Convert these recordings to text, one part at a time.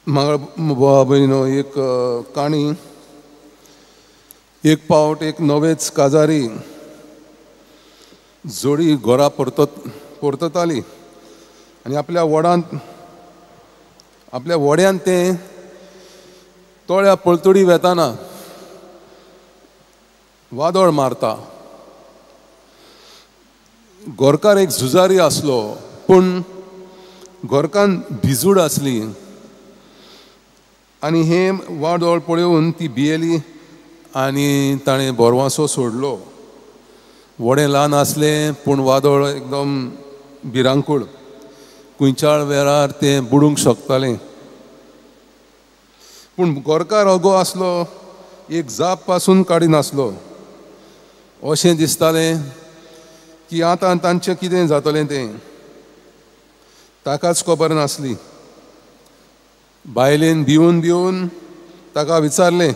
म्हाका भयणीनो एक काणी. एक पावट एक नवेच काजारी जोडी घरा परतताली आनी आपल्या वड्यांत तें तोळ्या पलतडी वेताना वादळ मारता. गोरकार एक झुजारी आसलो, पूण गोरकान भिजूड आसली आनी हें वादळ पळोवन ती भियेली आनी ताणें बोरवासो सोडलो. व्हडें ल्हान आसलें पूण वादळ एकदम भिरांकूळ, खंयच्याय वेळार तें बुडूंक शकतालें. पूण गोरकार अगो आसलो, एक जाप पासून काडिनासलो. अशें दिसतालें की आतां तांचें कितें जातलें तें ताकाच खबर नासली. बायलेन भिवन भिवन ताका विचारलें,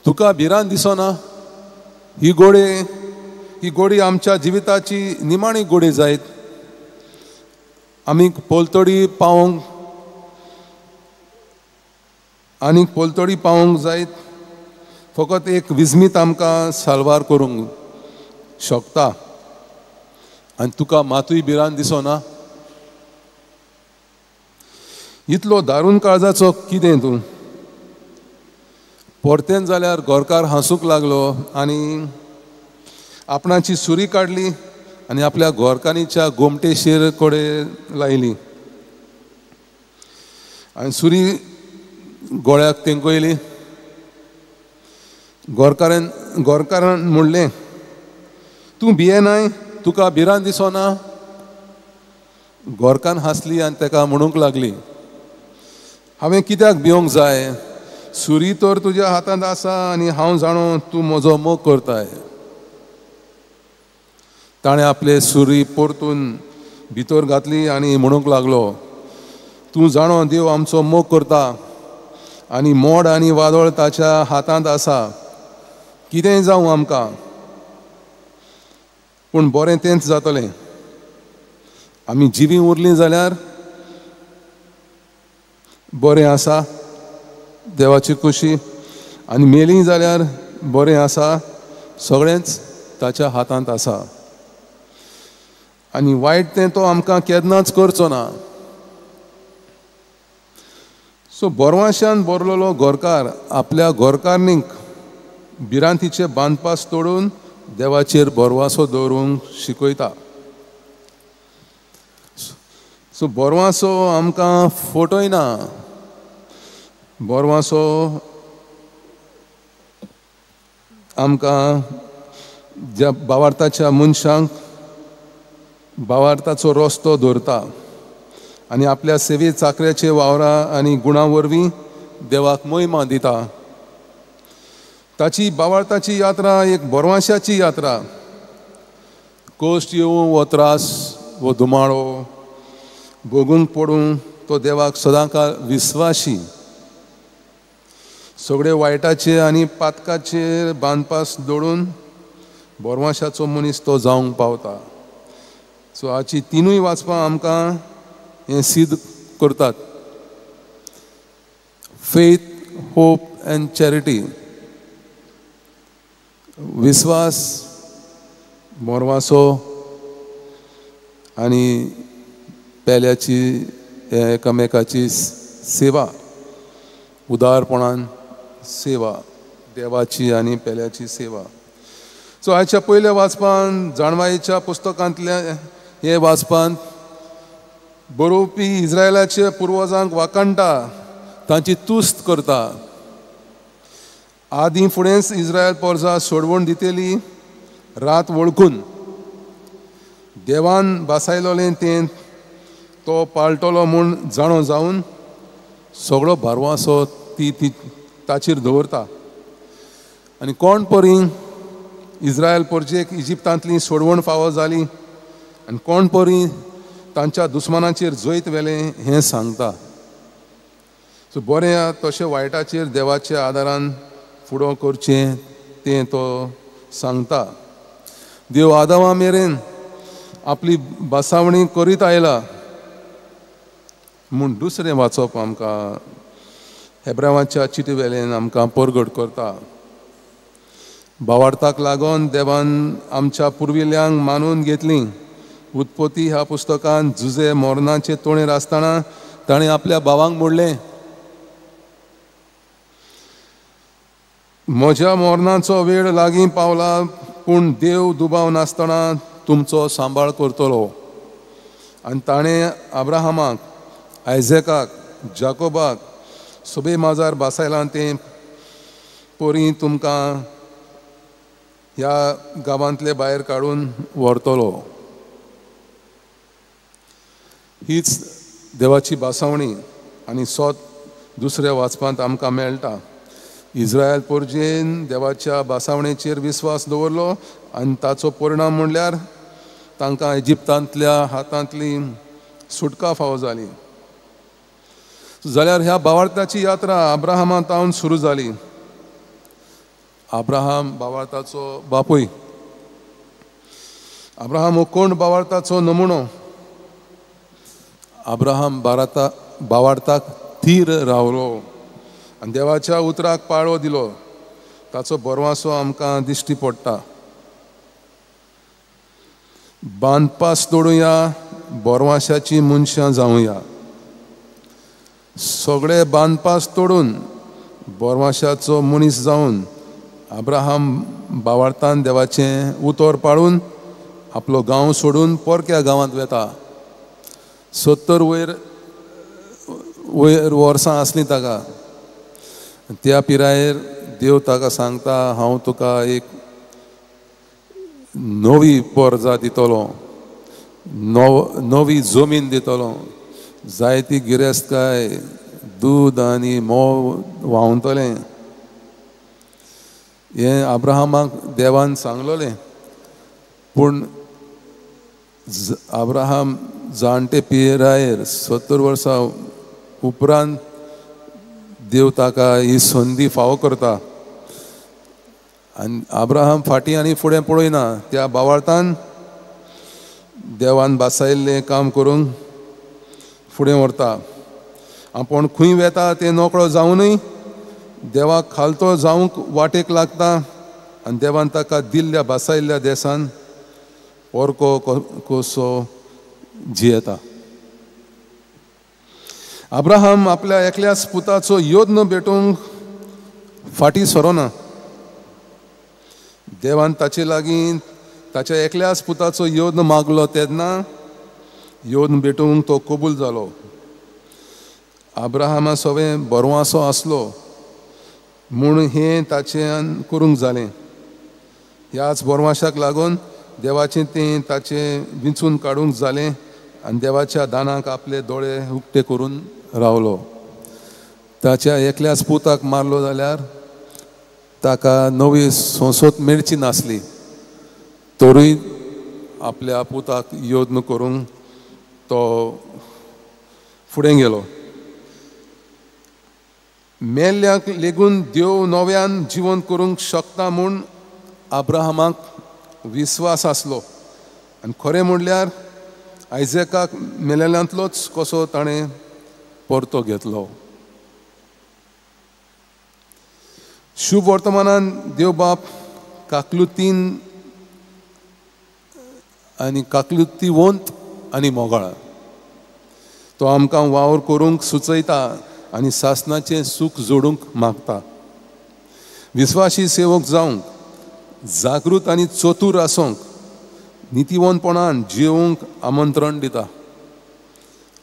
तुका भिरांत दिसना? ही गोडी आमच्या जिविताची निमाणी गोडी जायत. आमी पलतडी पावोंक आनी पलतडी पावोंक जायत फकत एक विजमीत आमकां साल्वार करूंक शकता आनी तुका मातूय भिरांत दिसना? इतलो दारून काळजाचो कितें तूं? परतेन जाल्यार गोरकार हांसूंक लागलो आनी आपणाची सुरी काडली आनी आपल्या गोरकानीच्या गोमटेशेर कडेन लायली आनी सुरी गोळ्याक तेंकयली. गोरकारान म्हणलें, तूं भियेनाय? तुका भिरांत दिसना? गोरकान हांसली आनी ताका म्हणूंक लागली, हांवें कित्याक भिवंक जाय? सुरी तर तुज्या हातांत आसा आनी हांव जाणो तूं म्हजो मोग करताय. ताणें आपले सुरी परतून भितर घातली आनी म्हणूंक लागलो, तूं जाणो देव आमचो मोग करता आनी मोड आनी वादळ ताच्या हातांत आसा. कितेंय जावं आमकां, पूण बरें तेंच जातलें. आमी जिवीं उरलीं जाल्यार बरें आसा देवाची खुशी, आनी मेलीं जाल्यार बरें आसा, सगळेंच ताच्या हातांत आसा आनी वायट तें तो आमकां केन्नाच करचो ना. सो बोरवाशान बोरलेलो गोरकार आपल्या गोरकारणीक भिरांतीचे बांदपास तोडून देवाचेर बोरवासो दवरूंक शिकयता. सो बोरवासो आमकां फटयना, बोरवासो आमकां ज्या बावार्थाच्या मनशांक बावार्थाचो रस्तो दवरता आनी आपल्या सेवे चाकऱ्याचे वावरा आनी गुणा वरवीं देवाक महिमा दिता. ताची बावार्थाची यात्रा एक बोरवाशाची यात्रा. कश्ट येवं वो त्रास वो धुमाळो भोगूंक पडूं तो देवाक सदांकाळ विस्वाशी. सगळे वायटाचे आनी पातकाचेर बांदपास दडून बोरवाशाचो मनीस तो जावंक पावता. सो हाची तिनूय वाचपां आमकां हें सिद्ध करतात. फेथ, होप एंड चॅरिटी, विस्वास, बोरवासो आनी पेल्याची एकामेकाची सेवा, उदारपणान सेवा, देवाची आनी पेल्याची सेवा. सो आयच्या पयल्या वाचपान जाणवायेच्या पुस्तकांतल्या हे वाचपांत बरोवपी इस्रायलाच्या पुर्वजांक वाखाणटा, तांची तुस्त करता. आदीं फुडेंच इस्रायल पोरजा सोडवण दितली रात वळखून देवान बासायलोलें तें तो पाळटलो म्हूण जाणो जावन सगळो भारवासो ती ती ताचेर दवरता. आनी कोण परी इस्रायल पोरजेक इजिप्तांतली सोडवण फावो जाली आनी कोण परी तांच्या दुस्मानाचेर जैत व्हेलें हें सांगता. सो बरें तशें वायटाचेर देवाच्या आदारान फुडो करचें तें तो सांगता. देव आदावा मेरेन आपली बसावणी करीत आयला. म्हूण दुसरें वाचप आमकां हेब्रावाच्या चिटी वेल्यान आमकां परगट करता. भावार्थाक लागून देवान आमच्या पुर्विल्ल्यांक मानून घेतली. उत्पत्ती ह्या पुस्तकान जुजे मोरनाचे तोणेर आसतना ताणें आपल्या भावांक म्हणलें, म्हज्या मोरनाचो वेळ लागीं पावला, पूण देव दुबाव नासतना तुमचो सांबाळ करतलो. आनी ताणें अब्राहमाक, आयझॅकाक, जाकोबाक सोबे माजार बासायलां तें परी तुमकां ह्या गांवांतले भायर काडून व्हरतलो. हीच देवाची भासावणी आनी सोत दुसऱ्या वाचपांत आमकां मेळटा. इस्रायल पोरजेन देवाच्या भासावणेचेर विस्वास दवरलो आनी ताचो परिणाम म्हणल्यार तांकां इजिप्तांतल्या हातांतली सुटका फावो जाली. जाल्यार ह्या भावार्थाची यात्रा अब्राहमा तावन सुरू जाली. अब्राहम भावार्थाचो बापूय. अब्राहम हो कोण भावार्थाचो नमुनो. अब्राहम भावार्थाक थीर रावलो आनी देवाच्या उतराक पाळो दिलो. ताचो बरवासो आमकां दिश्टी पडटा. बांदपास तोडुया, बोरवाशाची मनशां जावया. सगळे बांदपास तोडून बोरवाशाचो मनीस जावन अब्राहम भावार्थान देवाचें उतर पाळून आपलो गांव सोडून परक्या गांवांत वेता. 70 वयर वर्सां आसलीं ताका. त्या पिरायेर देव ताका सांगता, हांव तुका एक नवी परजा दितलो, नवी जमीन दितलो, जायती गिरेस्तकाय, दूद आनी म्होंव व्हांवतलें. हें अब्राहमाक देवान सांगलोलें. पूण अब्राहम जाणटे पिरायेर 70 वर्सां उपरांत देव ताका ही संदी फावो करता. आनी अब्राहम फाटीं आनी फुडें पळयना. त्या भावार्थान देवान भासायिल्लें काम करूंक फुडें व्हरता. आपूण खंय वेता तें नकळो जावनूय देवाक खालतो जावंक वाटेक लागता आनी देवान ताका दिल्ल्या भासायिल्ल्या देसान परको कसो जियेता. अब्राहम आपल्या एकल्याच पुताचो योद्न भेटूंक फाटीं सरोना. देवान ताचे लागीं ताच्या एकल्याच पुताचो योद्न मागलो तेन्ना योद्न भेटूंक तो कबूल जालो. अब्राहमा सवें बरवासो आसलो म्हूण हें ताच्यान करूंक जालें. ह्याच बरवाशाक लागून देवाचें तें ताचें विंचून काडूंक जालें आनी देवाच्या दानाक आपले दोळे उक्ते करून रावलो. ताच्या एकल्याच पुताक मारलो जाल्यार ताका नवी संसद मेळची नासली, तरूय आपल्या पुताक यत्न करूंक तो फुडें गेलो. मेल्ल्याक लेगून देव नव्यान जिवन करूंक शकता म्हूण अब्राहमाक विस्वास आसलो आनी खरें म्हणल्यार आयझॅकाक मेलेल्यांतलोच कसो ताणें परतो घेतलो. शुभ वर्तमानान देवबाप काकलुतीन आनी काकलुतीवंत आनी मोगाळ. तो आमकां वावर करूंक सुचयता आनी सासनाचें सूख जोडूंक मागता. विस्वाशी सेवक जावंक, जागृत आनी चतूर आसूंक, नितीवंतपणान जिवंक आमंत्रण दिता.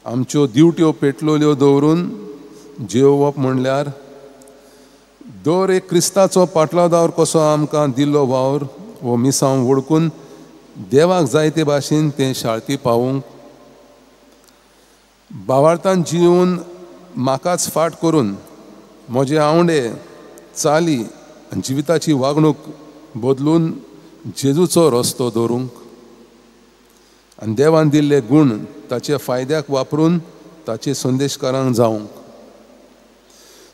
आमच्यो दिवट्यो पेटलोल्यो दवरून जेवप म्हणल्यार दर एक क्रिस्ताचो पाटलादार कसो आमकां दिल्लो वावर हो मिसांव वळखून देवाक जायते भाशेन तें शाळती पावोवंक, भावार्थान जिवन म्हाकाच फाट करून म्हजे आवंडे, चाली आनी जिविताची वागणूक बदलून जेजूचो रस्तो दवरूंक आनी देवान दिल्ले गूण ताचे फायद्याक वापरून ताचे संदेशकारांक जावंक.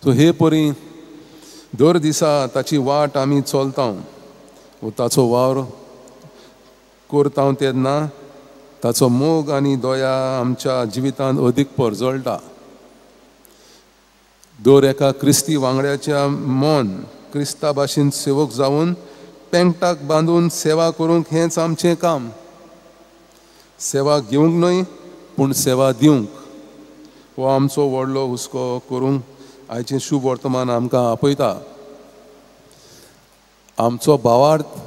सो हे परी दर दिसा ताची वाट आमी चलता वो ताचो वावर करता तेन्ना ताचो मोग आनी दया आमच्या जिवितांत अदीक परजळटा. दर एका क्रिस्ती वांगड्याच्या मन क्रिस्ता भाशेन सेवक जावन पेंगटाक बांदून सेवा करूंक हेंच आमचें काम. सेवा घेवंक न्हय पूण सेवा दिवंक हो आमचो व्हडलो हुस्को करूंक आयचें शुभ वर्तमान आमकां आपयता. आमचो भावार्थ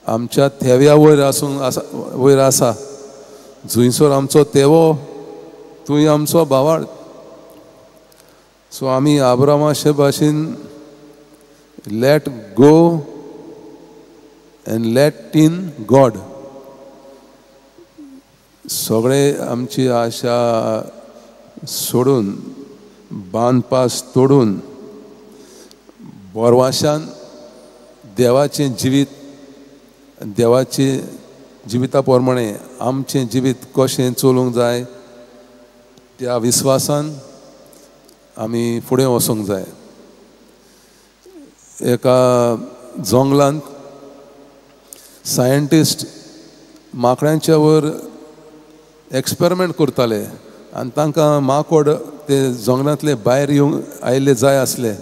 आमच्या थेव्या वयर आसूंक आसा, वयर आसा. जंयसर आमचो तेवो थंय आमचो भावार्थ. सो आमी आब्रामाचे भाशेन let go and let in God. सगळे आमची आशा सोडून, बांदपास तोडून, बोरवाशान देवाचें जिवीत, देवाचे जिविता प्रमाणे आमचें जिवीत कशें चलूंक जाय त्या विस्वासान आमी फुडें वचूंक जाय. एका जंगलांत सायंटिस्ट माकडांच्या वर एक्सपेरिमेंट करताले आनी तांकां माकोड ते जंगलांतले भायर येवंक आयिल्ले जाय आसले.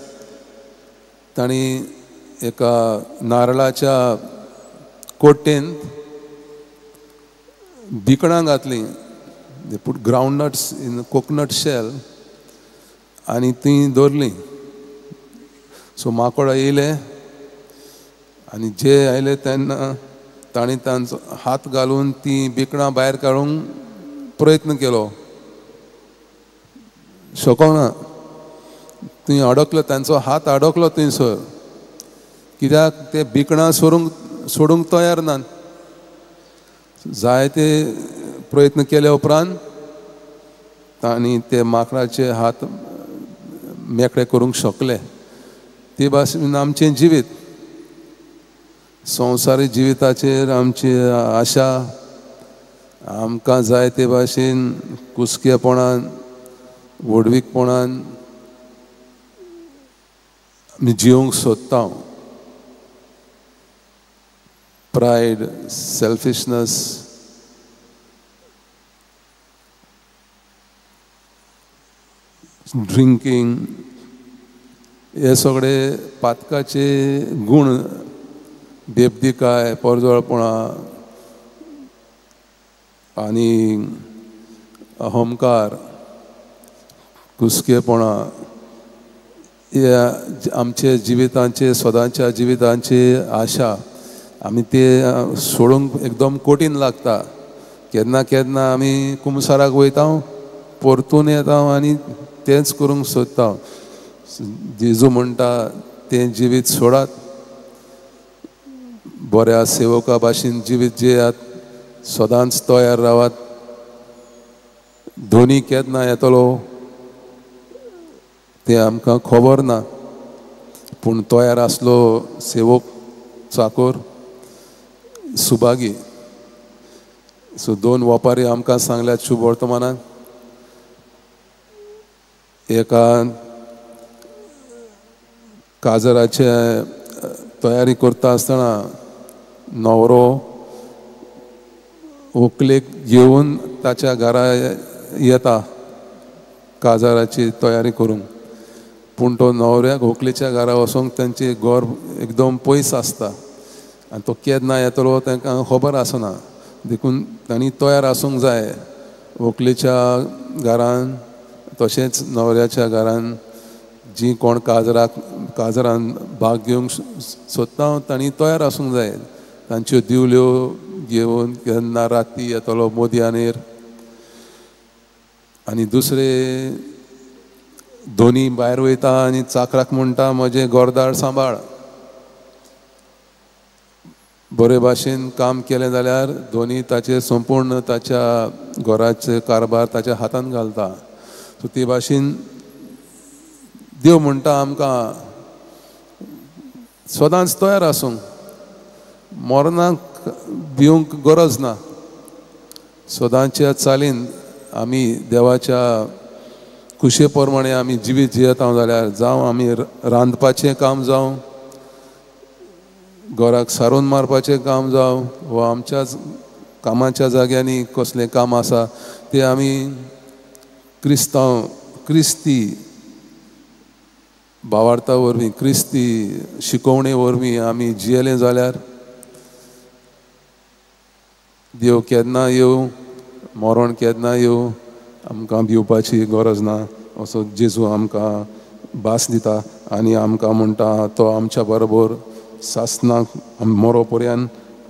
तांणी एका नारळाच्या कोट्टेंत बिकणां घातलीं, they put groundnuts in coconut shell, आनी तीं दवरलीं. सो माकोड येयले आनी जे आयले तेन्ना तांणी तांचो हात घालून तीं बिकणां भायर काडूंक प्रयत्न केलो. शकना, थंय अडकलो, तांचो हात अडकलो थंयसर. कित्याक ते बिकणां सोडूंक तयार नात. जायते प्रयत्न केले उपरांत तांणी ते माकडाचे हात मेकळे करूंक शकले. ते भाशेन आमचें जिवीत, संवसारी जिविताचेर आमची आशा आमकां जाय ते भाशेन कुसकेपणान, व्हडवीकपणान आमी जिवंक सोदता. प्रायड, सेल्फिशनस, ड्रिंकींग हे सगळे पातकाचे गूण, बेबदिकाय, परजळपणां आनी अहंकार, कुसकेपणां हे आमचे जिवितांचे, सदांच्या जिवितांची आशा आमी ते सोडूंक एकदम कठीण लागता. केन्ना केन्ना आमी कुमसाराक वयता, परतून येता आनी तेंच करूंक सोदता. जेजू म्हणटा तें जिवीत सोडात, बऱ्या सेवका भाशेन जिवीत जियात, सदांच तयार रावात. धोनी केन्ना येतलो तें आमकां खबर ना, पूण तयार आसलो सेवक चाकोर सुभागी. सो दोन वपारी आमकां सांगल्यात शुभ वर्तमानान. एका काजराचे तयारी करता आसतना न्हवरो व्हंकलेक घेवन ताच्या घरा येता काजाराची तयारी करूंक, पूण तो न्हवऱ्याक व्हंकलेच्या घरा वचोंक तांचे घर एकदम पयस आसता आनी तो केन्ना येतलो तांकां खबर आसना. देखून तांणी तयार आसूंक जाय व्हंकलेच्या घरान तशेंच न्हवऱ्याच्या घरान. जी कोण काजरान भाग घेवंक सोदता तांणी तयार आसूंक जाय. तांच्यो दिवल्यो घेवन केन्ना राती येतलो मोदयानेर. आनी दुसरे दोनी भायर वयता आनी चाकराक म्हणटा म्हजें गोरदार सांबाळ. बरे भाशेन काम केलें जाल्यार दोनी ताचे संपूर्ण ताच्या घराचे कारभार ताच्या हातान घालता. सो ते भाशेन देव म्हणटा आमकां सदांच तयार आसूंक, मरणाक भिवंक गरज ना. सदांच्या चालीन आमी देवाच्या खुशे प्रमाणे आमी जिवीत जियेता जाल्यार, जावं आमी रांदपाचें काम जावं, घराक सारून मारपाचें काम जावं, वा आमच्याच कामाच्या जाग्यांनी कसलें काम आसा तें आमी क्रिस्तांव क्रिस्ती भावार्था वरवीं, क्रिस्ती शिकोवणे वरवीं आमी जियेले जाल्यार देव केन्ना येवं, मरण केन्ना येवं, आमकां भिवपाची गरज ना असो जेजू आमकां भास दिता आनी आमकां म्हणटा तो आमच्या बरोबर सासनाक मरो पर्यंत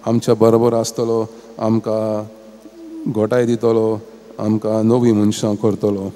आमच्या बरोबर आसतलो, आमकां घोटाय दितलो, आमकां नवी मनशां करतलो.